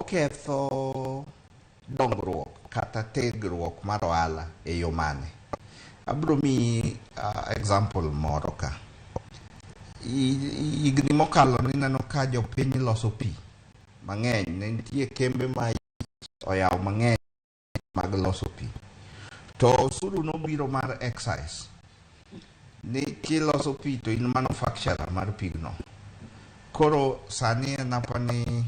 Oketho dongruok kata tegruok mar ohala e yo mane? Abiro miyi example moro ka. Higni mokalo nineno ka jopiny loso pi mang'eny. Ne nitie kembe ma oyawo mang'eny mag loso pi. To osuru nobiro mar excise. Ni kiloso pi to in manufacturer mar pigno. Koro sani en apani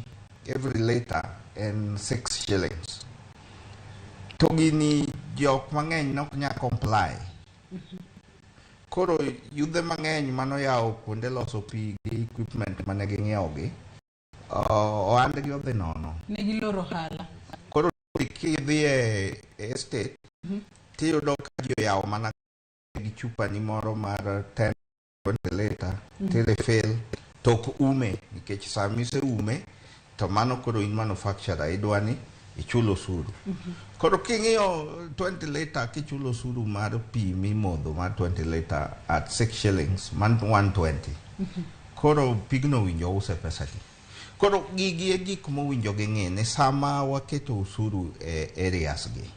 every liter en 6 shillings. To gini jok mang'eny nok nya comply. Koro yudhe mang'eny manoyawo kuonde loso pi gi equipment mane ging'iewo gi, ohandgi odhi nono. Ne giloro ohala. Koro kidhi e estate tiyudo ka ji oyawo mana gi chupa ni moro mar 10 20 liter ti refill to ok ume, nikech sama iseume to mano koro in manufacturer, idwa ni ichul osuru. Koro king'iyo 20 liter, kichulo osuru mar pi mimodho mar 20 liter at 6 shillings, man 120. Koro pigno owinjo use pesa di? Koro gigi e gik mowinjo ging'i ni sama waketo osuru e areas gi,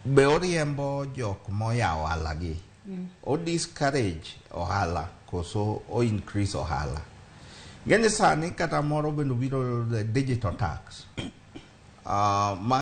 be oriembo jok moyawo ohala gi, o discourage ohala koso o increase ohala? Ng'eni sani kata moro bende obiro, the digital tax ma